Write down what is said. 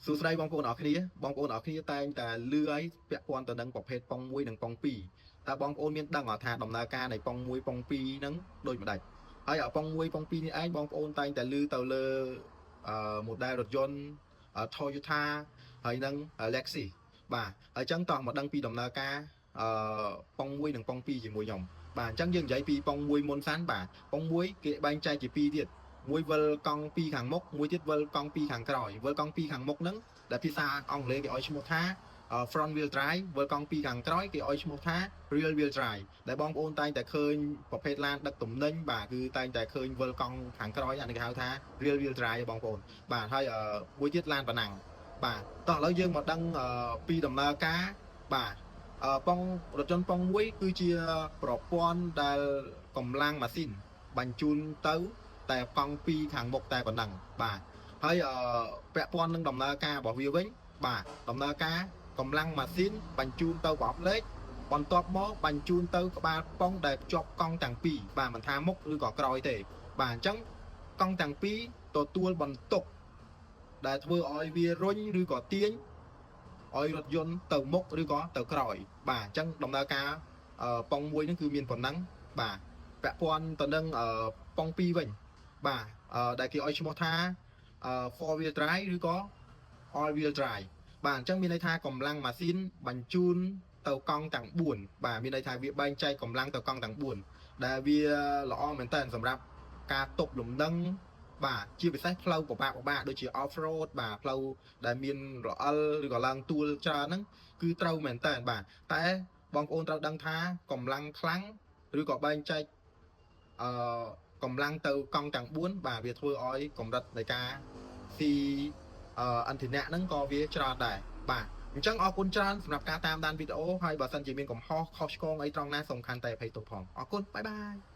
សួស្តីបងប្អូនអរគ្នាបងប្អូនអរគ្នាតែងតែលឺអីពាក់ព័ន្ធទៅនឹងប្រភេទប៉ុង1និងប៉ុង2តើបងប្អូនមានដឹងអត់ថាដំណើរការនៃប៉ុង1ប៉ុង2ហ្នឹងដូចម្ដេចហើយអាប៉ុង1ប៉ុង2នេះឯងបងប្អូនតែងតែលឺទៅលើអឺ model រថយន្ត Toyota ហើយនិង Lexus បាទហើយអញ្ចឹងតោះមកដឹងពីដំណើរការអឺប៉ុង1និងប៉ុង2ជាមួយខ្ញុំបាទអញ្ចឹងយើងនិយាយពីប៉ុង1មុនសិនបាទប៉ុង1គេបែងចែកជា2ទៀតមួយវិលកង់2ខាងមុខមួយទៀតវិលកង់2ខាងក្រោយវិលកង់2ខាងមុខហ្នឹងដែលភាសាអង់គ្លេសគេឲ្យឈ្មោះថា front wheel drive វិលកង់2ខាងក្រោយគេឲ្យឈ្មោះថា rear wheel drive ដែលបងប្អូនតែងតែឃើញប្រភេទឡានដឹកទំនិញបាទគឺតែងតែឃើញវិលកង់ខាងក្រោយអានេះគេហៅថា rear wheel drive បងប្អូនបាទហើយមួយទៀតឡានប៉ណាំងបាទតោះឥឡូវយើងមកដឹងពីដំណើរការបាទប៉ុងរថយន្តប៉ុងមួយគឺជាប្រព័ន្ធដែលកម្លាំងម៉ាស៊ីនបញ្ជូនទៅតែកង់ពីរខាងមុខតែប៉ុណ្ណឹងបាទហើយពាក់ព័ន្ធនឹងដំណើរការរបស់វាវិញបាទដំណើរការកម្លាំងម៉ាស៊ីនបញ្ជូនទៅប្រអប់លេខបន្ទាប់មកបញ្ជូនទៅក្បាលប៉ុងដែលភ្ជាប់កង់ទាំងពីរបាទមិនថាមុខឬក៏ក្រោយទេបាទអញ្ចឹងកង់ទាំងពីរទទួលបន្ទុកដែលធ្វើឲ្យវារុញឬក៏ទាញឲ្យរថយន្តទៅមុខឬក៏ទៅក្រោយបាទអញ្ចឹងដំណើរការប៉ុងមួយហ្នឹងគឺមានប៉ុណ្ណឹងបាទពាក់ព័ន្ធទៅនឹងប៉ុងពីរវិញបាទដែលគេឲ្យឈ្មោះថា four wheel drive ឬក៏ all wheel drive បាទអញ្ចឹងមានន័យថាកម្លាំងម៉ាស៊ីនបញ្ជូនទៅកង់ទាំង4បាទមានន័យថាវាបែងចែកកម្លាំងទៅកង់ទាំង4ដែលវាល្អមែនតើសម្រាប់ការទប់លំនឹងបាទជាពិសេសផ្លូវពិបាកពិបាកដូចជា off road បាទផ្លូវដែលមានរអិលឬក៏ឡើងទួលច្រើនហ្នឹងគឺត្រូវមែនតើបាទតែបងប្អូនត្រូវដឹងថាកម្លាំងខ្លាំងឬក៏បែងចែកអឺកម្លាំងទៅកង់ទាំង4បាទវាធ្វើឲ្យកម្រិតនៃការស៊ី អឥន្ធនៈហ្នឹងក៏វាច្រើនដែរបាទអញ្ចឹងអរគុណច្រើនសម្រាប់ការតាមដានវីដេអូហើយបើសិនជាមានកំហុសខុសឆ្គងអីត្រង់ណាសូមខន្តីអភ័យទោសផងអរគុណ bye bye.